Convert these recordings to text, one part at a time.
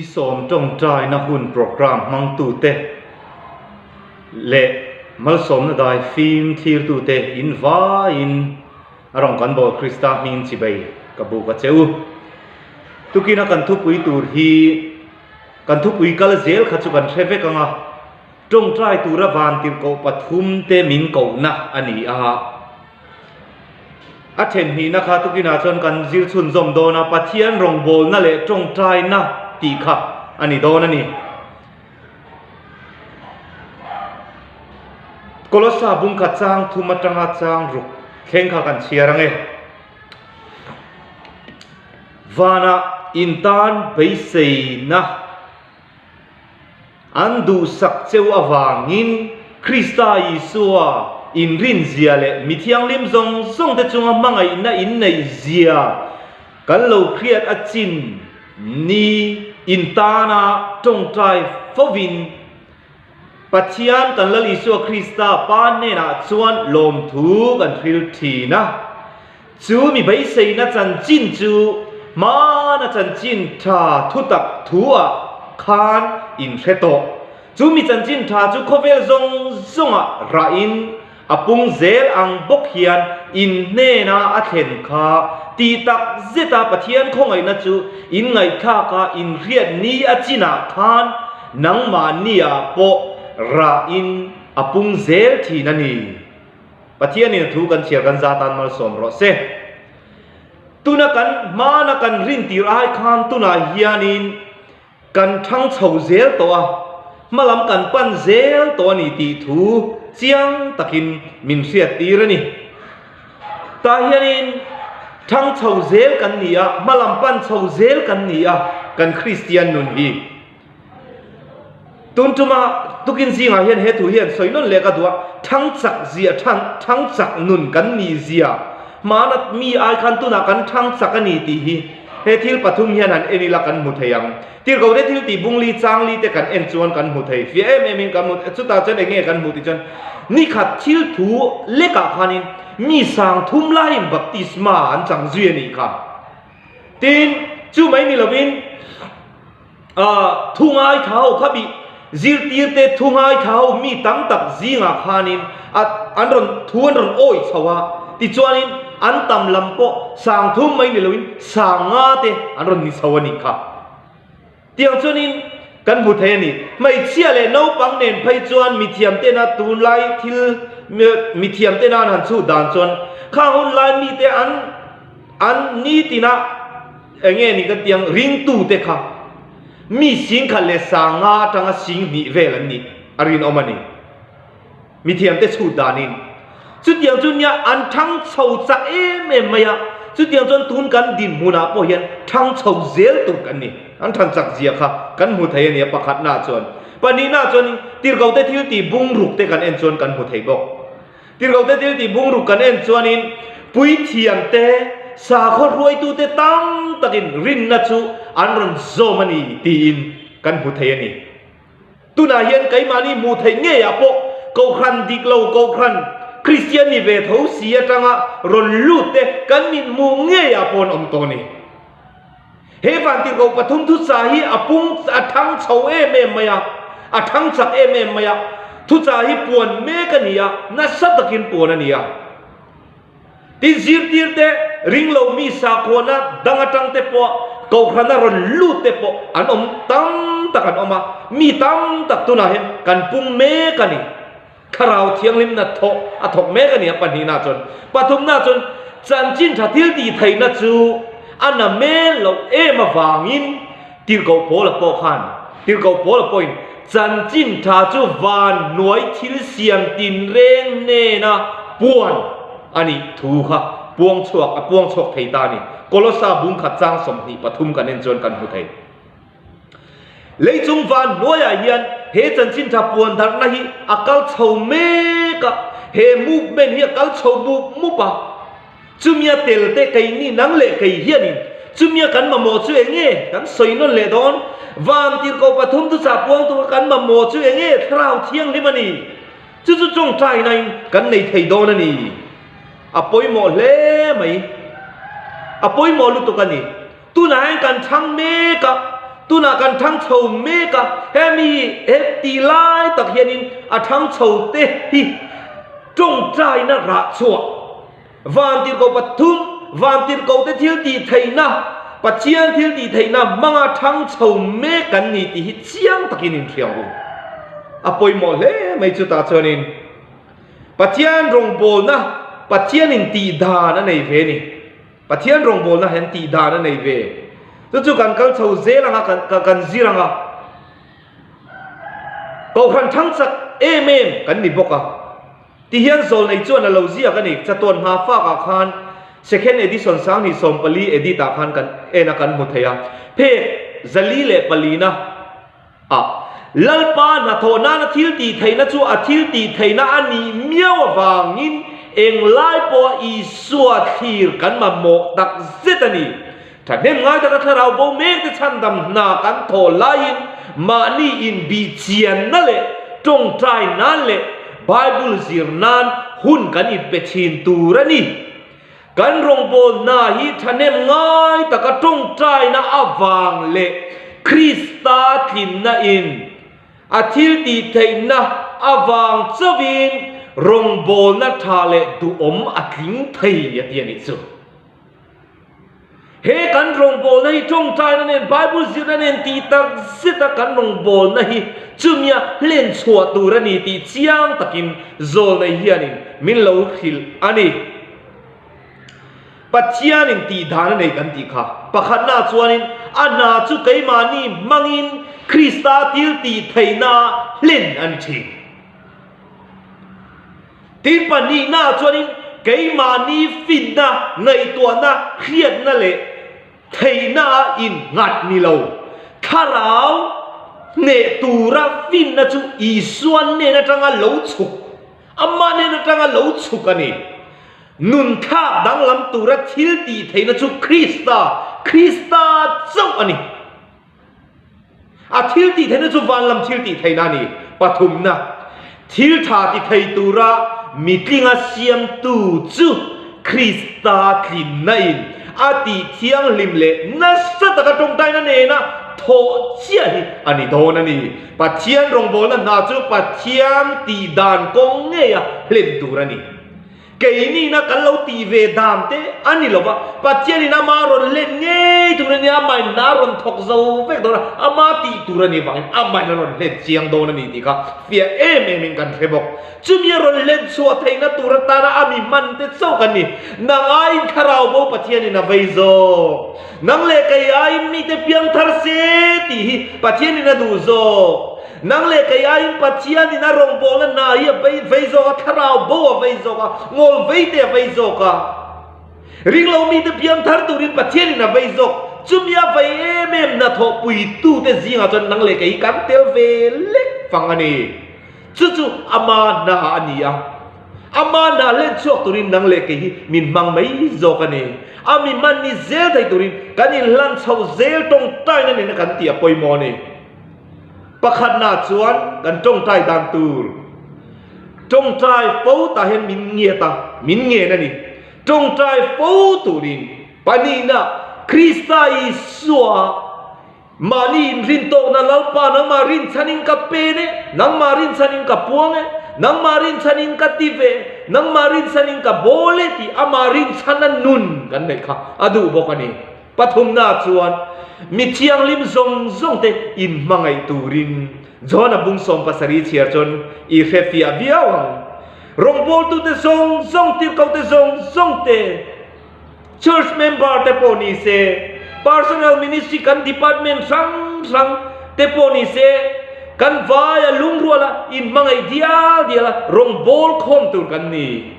Ni sawm tawngtaina hun programme hmangtute leh malsawmna dai fim thlirtute in vaiin a rawn kan bawl Krista hming chibei ka buk a che u. Tukina kan thupui tur hi kan thupui kal zel kha chu kan hre vek ang a, tawngtai tura vantirhkoh pathumte min kohna a ni a. A then hnihna kha tukinah chuan kan zir chhunzawm dawn a, Pathian rawngbawlna leh tawngtaina tih kha a ni dawn a ni. Kolossa bungkhat chang thum atanga chang ruk thleng kha kan chhiar ang e. Vanah intan beiseina. An duhsak cheu avangin Krista Isua inrinzia leh mi thianghlim zawng zawngte chunga hmangaihna inneihzia kan lo hriat a chin ni intana tawngtai fovin Pathian kan Lal Isua Krista Pa hnenah chuan lawmthu kan hril thin a. Chu mi beiseina chanchin chu hmana chanchin tha thutak thu-ah khan in hre tawh. Chu mi chanchin tha chu khawvel zawng zawngah rahin a pung zel ang bawk hian in hnena a thlen kha tih tak zeta Pathian khawngaihna chu in ngaihthlaka in hriat ni a chinah khan nangmahniah pawh rahin a pung zel thin a ni. Pathianin a thu kan chhiar kan za tan malsawm rawh se. Tuna kan hmana kan rin tir ai khan tunah hianin kan thang chho zel tawh a, hmalam kan pan zel tawh a ni tih thu chiang takin min hriat tir a ni. Tah hianin thang chho zel kan ni a, hmalam pan chho zel kan ni a kan Kristian nun hi. Tun tuma tukin zingah hian he thu hian sawi nawn leh ka duh a, thang chak zia thang thang chak nun kan nih zia hmana mi ai khan tunah kan thang chak a ni tih hi he thil pathum hian han en ila kan hmu thei ang. Tirhkoh te thil tih bungli changli te kan en chuan kan hmu thei fiah em em in kan hmu chutah chuan eng nge kan hmuh tih chuan nikhat thil thu lekah khanin mi sang thum laiin baptisma an chang zui a nih kha. Tin, chu mai ni lovin. Thu ngaithla ho kha bih zirtir te thu ngaithla ho mi tam tak zingah khanin an rawn thu an rawn awih chho a, tichuanin an tam lam pawh sang thum mai ni loin sang nga te an rawn ni chho a nih kha. Tiang chuanin kan hmu thei a ni. Hmeichhia leh naupang nen phei chuan mithiam tena tunlai thil mithiam tena an han chhut dan chuan khang hun lai mite an an nitina Eng nge ni kan tiang ringtute kha mi singkhat leh sanga atanga sing hnih vel an nih a rinawm a ni. Mithiamte chhut danin chutiang chu nia an thang chho chak em em mai a, chutiang chuan tun kan dinhmunah pawh hian thang chho zel tur kan ni. An than chak zia kha kan hmu thei a ni a pakhatnaah chuan. Pahnihnaah chuan tirhkohte thil tih bungruk te kan en chuan kan hmu thei bawk. Tirhkohte thil tih bungruk kan en chuanin puithiamte, sakhaw hruaitute tam takin rinna chu an rawn zawm a ni tiin kan hmu thei a ni. Tunah hian keimahni hmuh theih ngeiah pawh Kohhran dik lo, Kohhran Kristian ni ve tho si atanga rawn lut te kan mithmuh ngeiah pawh an awm tawh a ni. He vantirhkoh pathum thuchah hi a pung a thang chho em em mai a, a thang chak em em mai a, thuchah hi puan mek a ni a, nasa takin puan a ni a. Tin zirtir te, ringlo mi sakhuana dang atang te pawh kohhrana rawn lut te pawh an awm tam tak an awm a, mi tam tak tunah hian kan pung mek a ni. Thlarau Thianghlimna thawk a thawk mek a ni a pahnihna chuan. Pathumna chuan chanchin tha thil tih theihna chu a na mel loh em avangin Tirhkoh Paula pawh khan Tirhkoh Paula pawhin chanchin tha chu van hnuai thil siam tinreng hnena puan a nih thu kha puang chhuak a puang chhuak thei ta a ni. Kolossa bungkhat chang 23 kan en chuan kan hmu thei. Leichung van hnuaiah hian he chanchin tha puan darhna hi a kal chho mek a, he movement hi a kal chho mup mup a. Chumia tel te keini nang leh kei hianin chumia kan mamawh chu eng nge kan sawi nawn leh dawn? Van tirhkoh pathum thuchah puang tura kan mamawh chu eng nge? Thlarau Thianghlim a ni. Chu chu tawngtainain kan nei thei dawn a ni. A pawimawh hle mai. A pawimawh lutuk a ni. Tunah hian kan chhang mek a, Tunah kan thang chho mek a, hemi he tih lai tak hianin a thang chho te hi tawngtaina rah chhuah Vantirhkoh pathum, Vantirhkoh te thil tih theihna, Pathian thil tih theihna hmanga thang chho mek kan ni tih hi chiang takin inhria ang u. A pawimawh hle mai chutah chuanin Pathian rawngbawlna Pathianin tih dan a nei ve a ni. Pathian rawngbawlna hian tih dan a nei ve. Chu chu kan kal chho zel anga kan kan zir anga Kohhran thang chak em em kan ni bawk a. Ti hian zawlnei chuan a lo ziak a ni. Chatuan hma fak ah khan Second Edition 2014 edit ah khan kan en a kan hmu thei a. Phek 404 ah Lalpa hnathawh nana thil tih theihna chu a thil tih theihna a nih miau avangin englai pawha Isua thlir kan mamawh tak zet a ni. Thahnem ngai taka thlarau bo mekte chhandam hna kan thawh laiin mahni inbihchianna leh tawngtai nan leh Bible zir nan hun kan inpe thin tur a ni. Kan rawngbâwl hna hi thahnem ngai taka tawngtaina avang leh Krista tlinna in a thil tih theihna avang chauhin rawngbâwlna tha leh duhawm a tling thei a ti a nih chu. He kan rawngbawlna hi tawngtaina nen, Bible zirna nen tih tak zeta kan rawngbawlna hi chumia hlen chhuah tur a ni tih chiang takin Zawlnei hianin min lo hrilh a ni. Pathianin tih dan a nei kan tih kha. Pakhatnaah chuanin a hna chu keimahni hmangin Krista thil tih theihnaah hlen a ni thin. Tin pahnihnaah chuanin keimahni finna, ngaihtuahna, hriatna leh theihna a innghat ni lo. Thlarau hneh tura finna chu Isua hnen atanga lo chhuk, Amah hnen atanga lo chhuk a ni. Nun thlak danglam tura thil tih theihna chu Krista, Krista chauh a ni. A thil tih theihna chu van lam thil tih theihna a ni. Pathumna, thil tha ti thei tura mitlinga siamtu chu Krista tlinna in a tih thianghlim leh nasa taka tawngtaina nena thawh chiah hi a ni dawn a ni. Pathian rawngbawlna hna chu Pathian tih dan kawng ngeia hlen tur a ni. Keinina kan lo tih ve dan te a ni lo va, Pathianin ama rawn let ngei tur a nia, amahin hna rawn thawk zo vek dawn a, ama tih tur a nih vangin amahin a rawn let chiang dawn a ni tih kha fiah em em in kan hre bawk. Chumi a rawn let chhuah theihna tur atana a mi hman te chauh kan ni. Nang aiin thlarau bo Pathianin a vei zawk. Nang leh kei aiin mite piang thar se tih hi Pathianin a duh zawk. Nang leh kei aiin Pathianin a rawngbawlna hna hi a vei zawk a, thlarau bo a vei zawk a, ngawl vei te a vei zawk a. Ringlo mite piang thar turin Pathianin a vei zawk. Chumi a vei em em hnathawhpuitute zingah chuan nang leh kei hi kan tel ve lek fang a ni. Chu chu ama hna a ni a. Ama hna hlen chhuak turin nang leh kei hi min hmang mai zawk a ni. A mi hman ni zel thei turin kan inhlan chho zel tawngtaina nena kan tih a pawimawh a ni. Pakhatna chuan kan tawngtai dan tur tawngtai fo tah hian min ngiat a, min ngen a ni. Tawngtai fo turin pahnihna Krista Isua mahni inrintawkna Lalpa nangmah rinchhanin ka pen e, nangmah rinchhanin ka puang e, nangmah rinchhanin ka ti ve, nangmah rinchhanin ka bawl e tih amah rinchhana nun kan neih kha a duh bawk a ni. Pathumna chuan mi thianghlim zawng zawng te inhmangaih turin John-a bung 17 chhiar chuan i hre fiah viau ang. Rawngbawltute zawng zawng, tirhkohte zawng zawng te, church member te pawh ni se, personal ministry kan department hrang hrang te pawh ni se, kan vaia lungruala inhmangaih dial diala rawngbâwl khawm tur kan ni.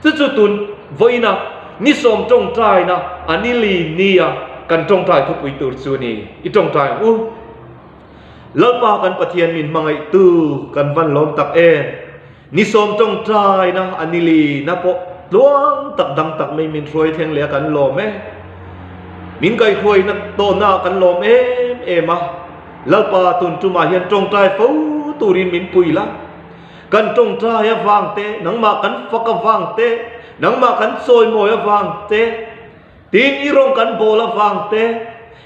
Chu chu tun vawiina ni sawm tawngtaina a ni li nia kan tawngtai thupui tur chu ni. I tawngtai ang u. Lalpa kan Pathian min hmangaihtu kan van lawm tak em. Ni sawm tawngtaina a ni li na pawh tluang tak dang tak mai min hruai thleng leh a kan lawm e. Min kaihhruaina tawhna kan lawm em em a. Lalpa tun tumah hian tawngtai fo turin min pui la. Kan tawngtai avang te, nangmah kan fak avang te, nangmah kan chawimawi avang te, tin i rawng kan bawl avang te,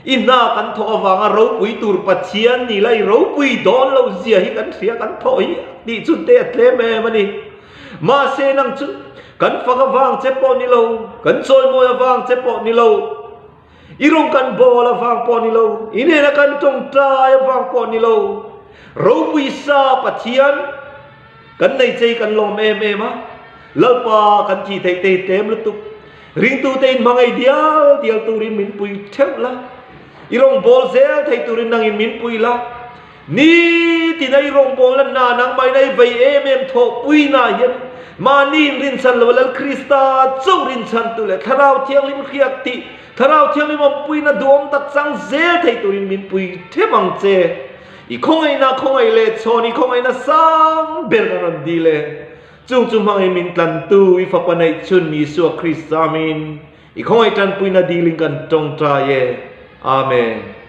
I hna kan thawh avanga ropui tur Pathian ni la i ropui dawn lo zia hi kan hria kan thawh hi tih chu te a tlem em a ni. Mahse nang chu kan fak avang che pawh ni lo, kan chawimawi avang che pawh ni lo, i rawng kan bawl avang pawh ni lo, i nena kan tawngtai avang pawh ni lo, ropui sa Pathian kan nei che hi kan lawm em em a, Lalpa kan thih theih te hi tlem lutuk, ringtute inhmangaih dial dial turin min pui theuh la, i rawng bawl zel thei turin nangin min pui la. Nitin a i rawngbawlna hna nangmahina i vei em em thawhpuina hian mahni inrinchhan lo Lal Krista chauh rinchhantu leh Thlarau Thianghlim hriak tih Thlarau Thianghlim awmpuina duhawm tak chang zel thei turin min pui them ang che. I khawngaihna khawngaih leh chhawn i khawngaihna sang ber kan rawn dil e. Chung chu hmangin min tlantu i Fapa neihchhun Isua Krista amin. I khawngaih tanpuina dilin kan tawngtai e. Amen.